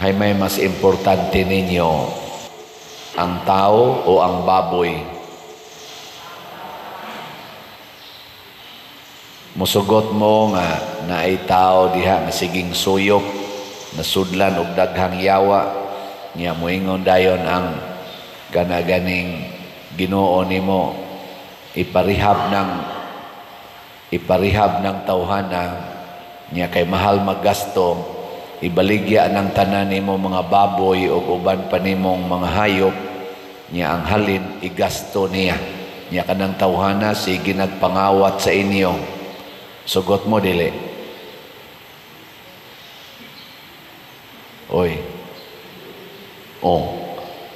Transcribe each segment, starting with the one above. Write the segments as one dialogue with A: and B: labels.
A: Hay may mas importante ninyo, ang tao o ang baboy? Musugot mo nga naay tao diha nga siging suyop, nasudlan og daghang yawa, nya moingon dayon ang kanaganing Ginoo nimo, iparehab ng tawhana niya kay mahal maggasto, ibaligya ng tanan nimo mga baboy ug uban pa nimong mga hayop, niya ang halin igasto niya. Niya kanang tawhana sige nagpangawat sa inyo. Sugot mo dili? Oy. Oh.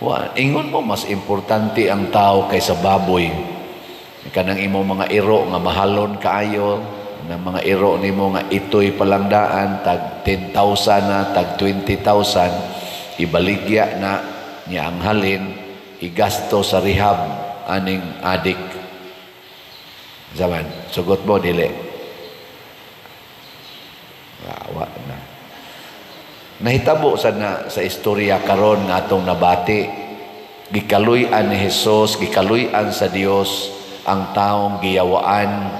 A: Wa, ingon mo mas importante ang tao kaysa baboy. Kanang imo mga iro nga mahalon kaayo, na mga iro nimo nga itoy palangdaan tag 10,000 na tag 20,000, ibaligya na niya ang halin igasto sa rehab aning adik. Zaman, sugot mo dili? Wa na. Nahitabo sa na sa istorya karon nga atong nabati, gikaluy-an ni Hesus, gikaluy-an sa Dios ang taong giyawaan.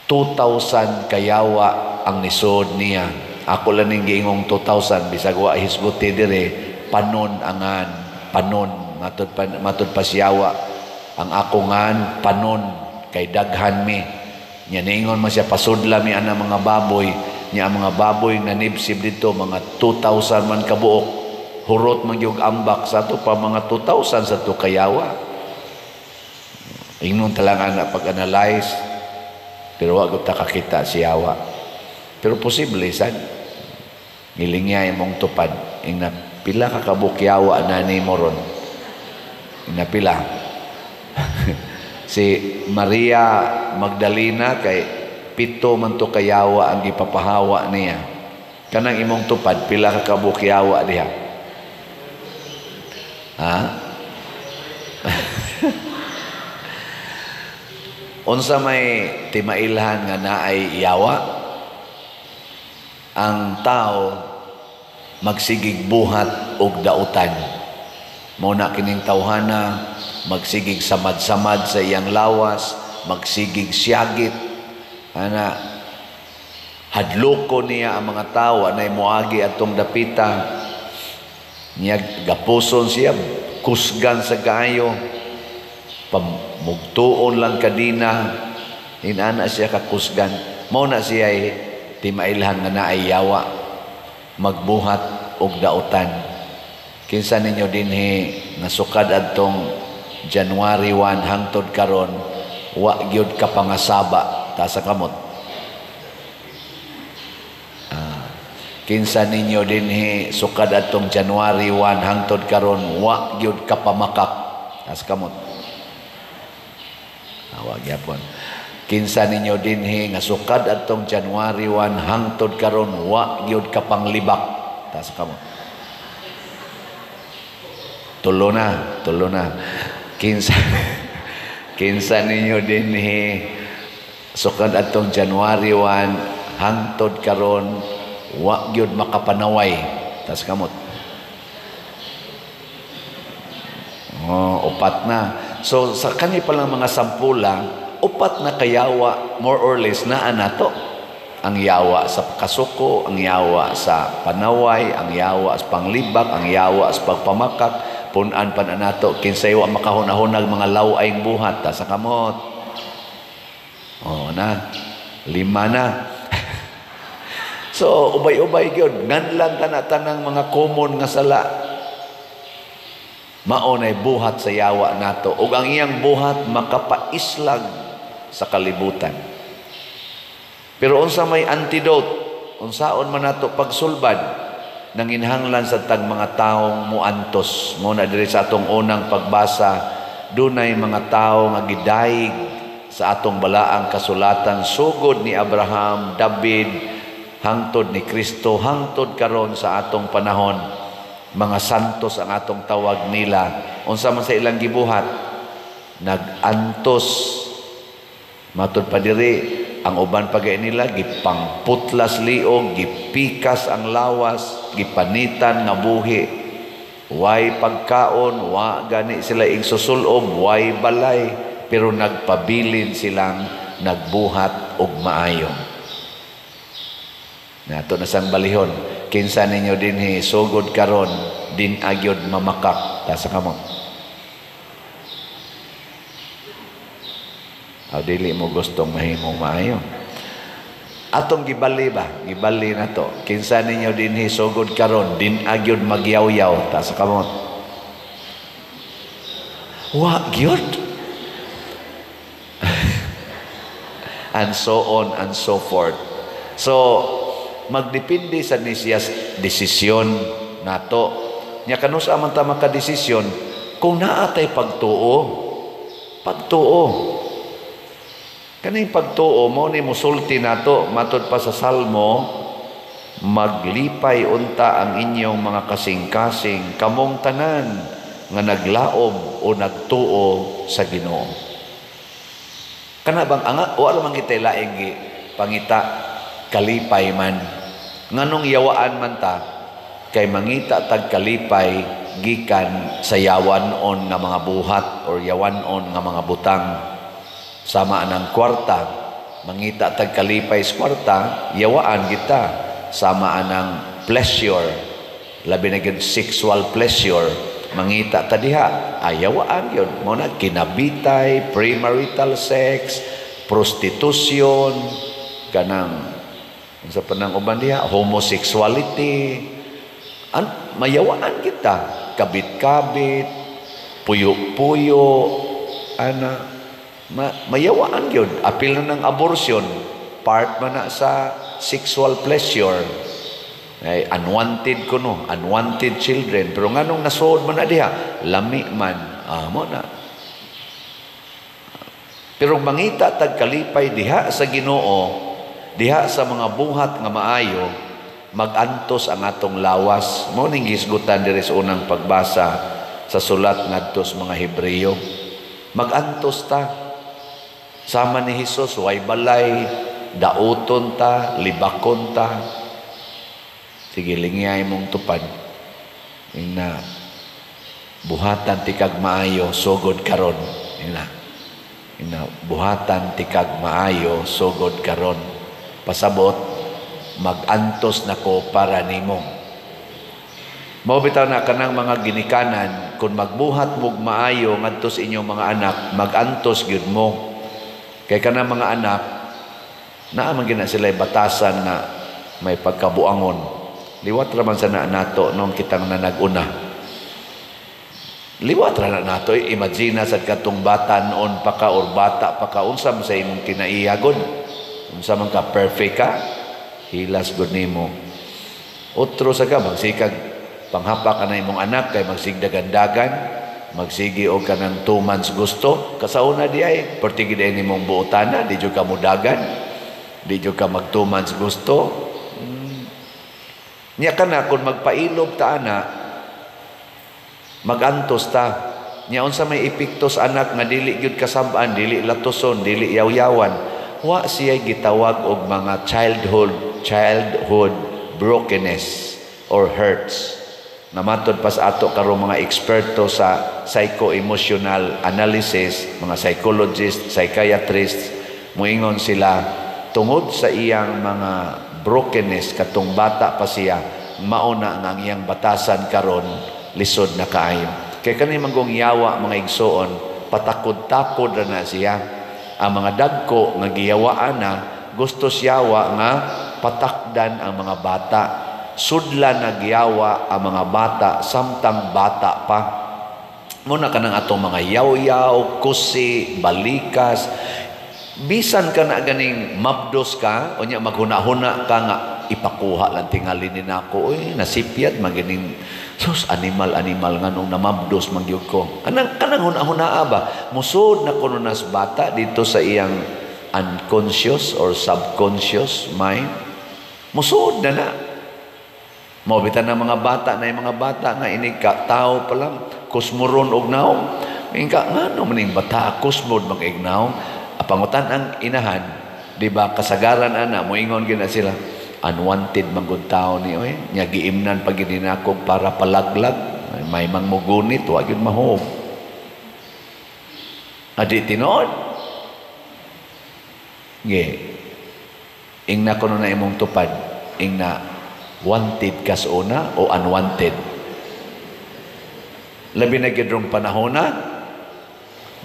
A: 2,000 kayawa ang nisod niya. Ako lang ning giingong 2,000 bisag wa hisguti dire, panon angan, panon matud pa siyawa. Ang ako ngan panon kay daghan mi. Nya niingon man siya pasudla mi ana mga baboy. Nya ang mga baboy na nibsib dito mga 2,000 man kabuok. Hurot man gyud ambak sa ato pa mga 2,000 sa to kayawa. Ingnon talang ana pag-analyze, pero wa gyud ta kakita siyawa. Pero posible sad ngilingya imong tupad ingna pila ka kabuok yawa na nimo ron. Ingna pila. Si Maria Magdalena kay 7 man to kayawa ang gipapahawa niya. Kanang imong tupad pila ka kabuok yawa diha? Ha? Unsa may timailhan nga naay yawa? Ang tao magsigig buhat og dautan. Mao na kining tawhana magsigig samad-samad sa iyang lawas, magsigig siyagit. Ana hadloko niya ang mga tawo anay moagi atong dapita. Niya gapuson siya, kusgan sa kaayo, pamugtuon lang kadina, inana siya kakusgan. Mao na siya timailhan nga naay yawa, magbuhat og dautan. Kinsa ninyo dinhi nga sukad adtong January 1 hangtod karon wa gyud ka pangasaba, ta sa kamot? Kinsa ninyo dinhi sukad adtong January 1 hangtod karon wa gyud ka pamakak, ta sa kamot? Wa gyapon. Kinsa ninyo dinhi nga sukad adtong January 1 hangtod karon wa gyud ka panglibak, ta sa kamot? Tulo na, tulo na. Kinsa ninyo dinhi sukad atong January 1 hangtod karon wa gyud makapanaway, tas kamot? Oh, upat na. So sa kani pa lang mga sampula, upat na kayawa more or less naa nato. Ang yawa sa kasuko, ang yawa sa panaway, ang yawa sa panglibak, ang yawa sa pagpamakak. Punan pa na nato kinsay wa makahunahunag mga law-ay buhat, ta sa kamot. Oh na, 5 na. So ubay-ubay gyud nganlan tana-tanang mga common nga sala. Mao nay buhat sa yawa nato, ug ang iyang buhat makapaislag sa kalibutan. Pero unsa may antidote, unsaon man nato pagsulbad nanginhanglan sa tag mga taong muantos. Mo na diri sa atong unang pagbasa, dunay mga tawo nga gidayeg sa atong balaang kasulatan sugod ni Abraham, David, hangtod ni Kristo, hangtod karon sa atong panahon. Mga santos ang atong tawag nila. Unsa man sa ilang gibuhat? Nag-antos. Matud pa diri, Ang uban pa nila gipangputlas liog, gipikas ang lawas, gipanitan nga buhi. Way pagkaon, wa gani sila igsusulob, way balay, pero nagpabilin silang nagbuhat og maayo. Nato na sang balihon, kinsa ninyo dinhi sugod karon din agyod mamakak, tasa kamo. Aw dili mo gustong mahimong maayo. Atong gibali ba? Gibali na to. Kinsa ninyo dinhi sugod karon din agyod magyaw-yaw, tasa kamot. Wa gyud. And so on and so forth. So magdepende sa ni siya desisyon nato. Nya kanus-a man ta makadesisyon kung naa tay pagtuo. Pagtuo. Kaning pagtuo mao ni musulti nato matud pa sa Salmo, maglipay unta ang inyong mga kasing-kasing kamong tanan nga naglaom o nagtuo sa Ginoo. Kana bang anga wala man kitay laing pangita kalipay man, nganong yawaan man ta kay mangita tag kalipay gikan sa yawanon nga mga buhat or yawanon nga mga butang. Sama ang kwarta, mangita tag kalipay sa kwarta, yawaan kita. Sama ang pleasure, labi na gyud sexual pleasure, mangita ta diha, ayawaan yun. Mo na kinabitay, premarital sex, prostitution, kanang unsa pa nang uban diha, homosexuality. An mayawaan kita, kabit-kabit, puyo-puyo, ana mayawaan yun. Apil na ng abortion, part man na sa sexual pleasure. Ay, unwanted ko no, unwanted children. Pero nganong nasuod man na diha, lami man, mo na. Pero mangita tag kalipay diha sa Ginoo, diha sa mga buhat nga maayo, magantos ang atong lawas. Mao ning gisgutan diri sa unang pagbasa sa sulat ngadto sa mga Hebreo. Magantos ta. Sama ni Hesus, way balay, dauton ta, libakon ta. Sige, lingyay mong tupad. Ina, buhatan tikag maayo, sugod karon. Ina, ina, buhatan tikag maayo, sugod karon. Pasabot, magantos nako para nimo. Mao bitaw na kanang mga ginikanan, kung magbuhat mog maayo ngadto sa inyong mga anak, magantos gyud mo. Kay kanang mga anak, naa man gyud na sila batasan na may pagkabuangon. Liwat ra man sa na nato nung kitang nanag-una. Liwat ra na nato, imagine sad katong bata noon pa ka or bata pa ka, unsa man sa imong kinaiyagon? Unsa man ka perfect ka? Hilas gud nimo. Otro sa ka magsikag panghapa ka na imong anak kay magsigdagandagan, magsigi og kanang 2 months gusto, kasauna di ay pertige di nimong buotana, di jud ka mudagan, di jud ka mag 2 months gusto. Nya kana kun magpailob ta ana, magantos ta. Nya unsa may epekto sa anak nga dili gyud kasab-an, dili latuson, dili yaw-yawan, wa siya gitawag og mga childhood brokenness or hurts. Namatod pa sa ato karong mga eksperto sa psycho-emotional analysis, mga psychologists, psychiatrists, moingon sila tungod sa iyang mga brokenness katong bata pa siya, mauna nga ang iyang batasan karon lisod na kaayo. Kay kani manggong yawa mga igsoon, patakod-takod ra na siya. Ang mga dagko nga giyawaan na, gusto siyawa nga patakdan ang mga bata. Sudlan nagyawa ang mga bata samtang bata pa. Muna ka ng atong mga yaw-yaw, kusi, balikas. Bisan ka na ganing mabdos ka, o niya maghuna-huna ka nga, ipakuha lang tingali ni nako. Uy, nasipyat, magining, sus, animal nga nung namabdos magyud ko. Kanang huna-huna ba? Musod na kuno nas bata dito sa iyang unconscious or subconscious mind. Musod na na. Mabitan ng mga bata na yung mga bata nga inig ka, tao pa lang, kusmuron og naong. Ingka, nga no maning bata, kusmod mag-ignaw. Apangutan ang inahan, Di ba kasagaran ana moingon gyud na sila, "Unwanted man gud tao ni oy, nya giimnan pa gyud nako para palaglag, may mangmugunit, wa gyud mahog." Adi tinuod. Ge. Ingna kuno na imong tupad, ingna wanted ka sa una o unwanted? Labi na gyud rong panahona,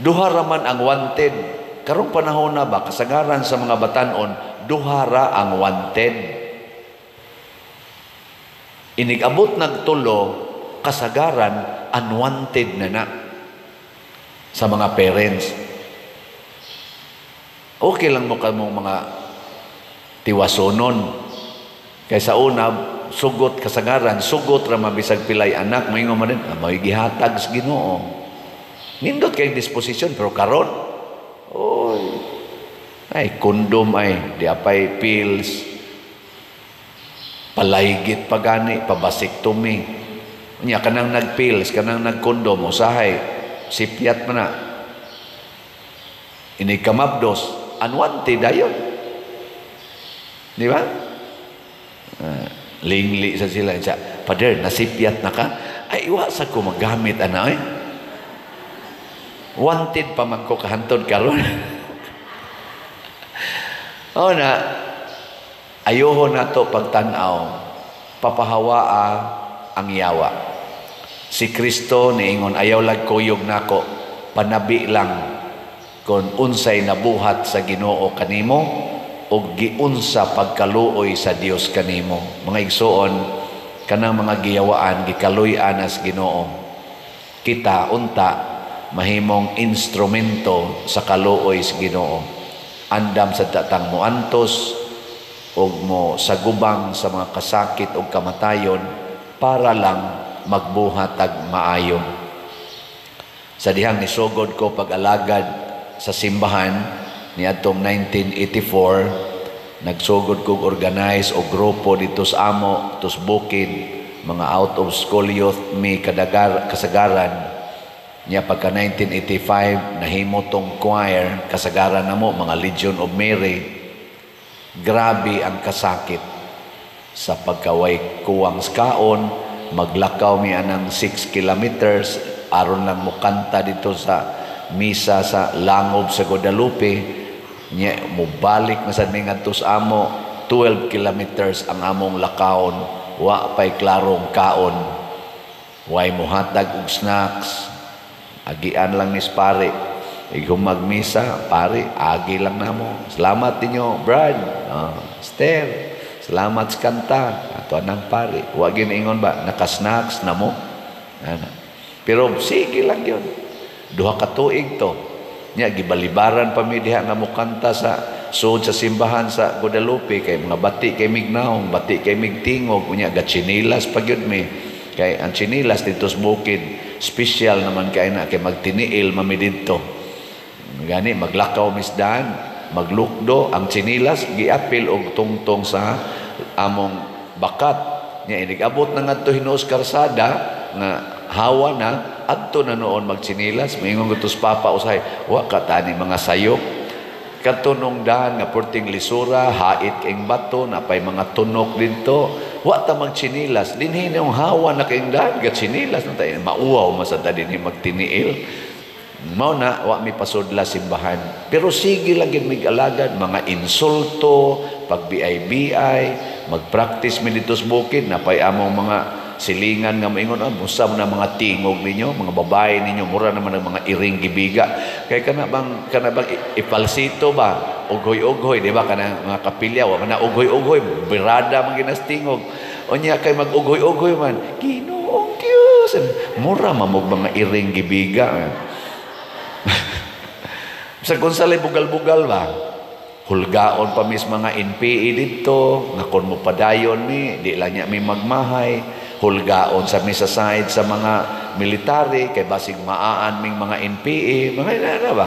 A: duha ra man ang wanted. Karong panahon na ba, kasagaran sa mga batanon, duha ra ang wanted. Inig-abot nagtulo, kasagaran, unwanted na na sa mga parents. Okay lang mo kamong mga tiwasonon. Kay sa una, sugot kasagaran, sugot ra mabisag pilay anak, moingon man din, ah, may gihatag sa Ginoo. Nindot kay disposisyon, pero karon, oy, ay, kondom ay, di apay pills, palaygit pa gani, pa-vasectomy. Nya kanang nagpills, kanang nagkondom, usahay, sipyat man na. Ini kamabdos, unwanted dayon. Di ba? Lingli sa sila. Siya, "Father, nasipyat na ka?" "Ay, iwa sa ko magamit, ana eh. Wanted pa man ko kahantod karon." O na, ayoho na to pagtanaw, papahawaa ang yawa. Si Kristo niingon, "Ayaw lag kuyog nako, panabi lang kung unsay nabuhat sa Ginoo kanimo o giunsa pagkaluoy sa Dios kanimo." Mga igsuon, kanang mga giyawaan gikaluy-an as Ginoo. Kita unta mahimong instrumento sa kaluoy sa Ginoo. Andam sa tatang moantos og mo sagubang sa mga kasakit og kamatayon para lang magbuhat ag maayo. Sa dihang nisugod ko pag-alagad sa simbahan niadtong 1984, nagsugod kog organize og grupo dito sa amo, tos bukid, mga out of school youth mi kadagar kasagaran. Nya pagka 1985 nahimo tong choir, kasagaran namo mga Legion of Mary. Grabe ang kasakit sa pagkaway kuwang kaon, maglakaw mi anang 6 kilometers aron lang mokanta dito sa misa sa Langob sa Guadalupe. Nya mobalik na sad mi ngadto sa amo, 12 kilometers ang among lakawon, wa pay klarong kaon, way mohatag og snacks, agian lang ni pare. Igong magmisa, pare, agi lang namo. "Salamat ninyo, Brad, Esther. Salamat sa kanta." Ato anang pare. Wa ingon ba, naka-snacks na mo. Ana. Pero sige lang yun. 2 ka tuig to. Nya, gibalibaran pa mi diha nga mokanta sa sud sa simbahan sa Guadalupe kay mga bati kay mignaong, bati kay migtingog, unya gatsinilas pa gyud mi. Kay ang tsinilas dito sa bukid, special naman kay na kay magtiniil mami didto. Gani maglakaw misdan, maglukdo ang tsinilas giapil og tungtong sa among bakat. Nya inig abot na ngadto hinuos karsada nga hawa na adto na noon magtsinilas, moingon gutos papa usahay, "Wa ka tani mga sayop." Kadto nung daan nga perting lisura, hait kaing bato, napay mga tunok didto. Wa ta magtsinilas. Dinhi yung hawa na kaing daan, gatsinilas na tayo. Mauwaw masada dinhi magtiniil. Mao na, wa mi pasudla simbahan. Pero sige lang gyud mig alagad, mga insulto, pag BI-BI, magpractice mi dito sa bukid, napay among mga silingan nga moingon, "Ah, musa mo na mga tingog ninyo, mga babae ninyo, mura naman ang mga iring gibiga." Kay kana bang ipalsito ba? Ughoy-ughoy, di ba? Kana mga kapilya, wa man na ughoy-ughoy, birada man ginas tingog. Unya kay mag-ughoy-ughoy man, "Ginoong Diyos." Mura mamog mga iring gibiga. Sa kung sa bugal-bugal ba, hulgaon pa mis mga NPA dito, nga kung mo padayon mi, di lang niya mi magmahay, hulgaon sa mi sa side sa mga military, kay basig maaan ming mga NPA, mga ina ba?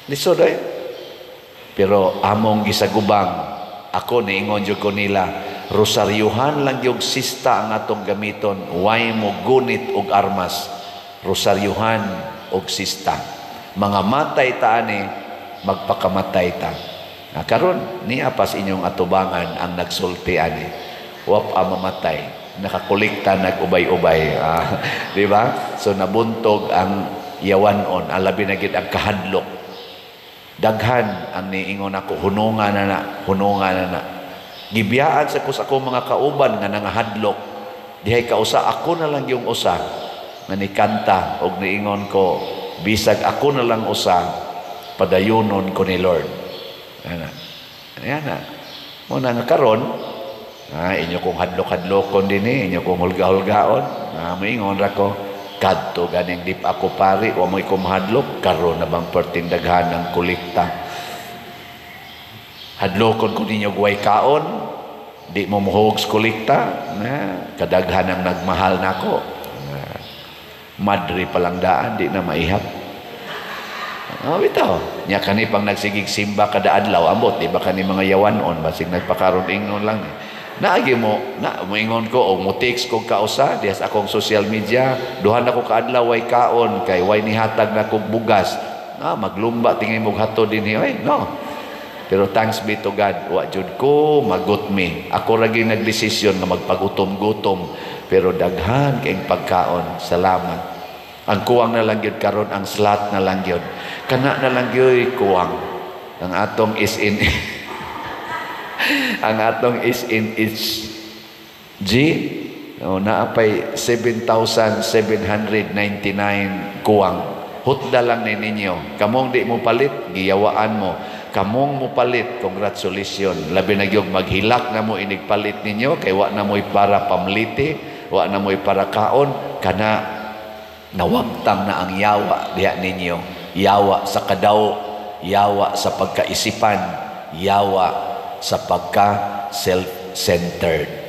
A: Lisod ay. Pero among gisagubang, ako niingon jud ko nila, rosaryuhan lang yung sista ang atong gamiton, way mo gunit og armas, rosaryuhan og sista. Mga matay ta ani, magpakamatay ta. Ah, karon niya pas inyong atubangan ang nagsulti ani. Wa pa mamatay, nakakolekta nag-ubay-ubay. Ah, di ba? So nabuntog ang yawanon, ang labi na gid ang kahadlok. Daghan ang niingon ako, hununga na na, hununga na na. Gibiyaan sa ko sa akong mga kauban nga nangahadlok. Dihay kausa ako na lang yung usa nga nikanta og niingon ko, bisag ako na lang usa, padayunon ko ni Lord. Ana. Ayan na. Muna nga karon, inyo kong hadlok-hadlokon din eh, inyo kong hulga-hulgaon. Moingon ra ko, kadto ganing di pa ako pari, wa mo'y kumahadlok, karon na bang perting daghan ng kolekta. Hadlokon ko ninyo guway kaon, di mo muhog sa kolekta, na, kadaghan ang nagmahal nako. Na, madre palang daan, di na maihap. Oh, bitaw. Nya kani pang nagsigig simba kada adlaw, ambot di ba kani mga yawanon basig nagpakaron ingnon lang. Naagi mo, na moingon ko og mo text ko kausa diha sa akong social media, duha na ko kaadlaw way kaon kay way nihatag na kog bugas. Ah, maglumba tingin mo hatod dinhi oy, no. Pero thanks be to God, wa jud ko magutmi. Ako ra gyud nagdesisyon nga magpagutom-gutom, pero daghan kayong pagkaon. Salamat. Ang kuwang na lang gyud karon ang slot na lang gyud. Kana na lang gyud kuwang. Ang atong is in each G, oh, naapay 7,799 kuwang. Hutda lang ni ninyo. Kamong di mo palit, giyawaan mo. Kamong mo palit, congratulations. Labi na gyud maghilak na mo inig palit ninyo kay wa na mo'y para pamliti, wa na mo'y para kaon, kana nawagtang na ang yawa diha ninyo. Yawa sa kadaw, yawa sa pagkaisipan, yawa sa pagka self-centered.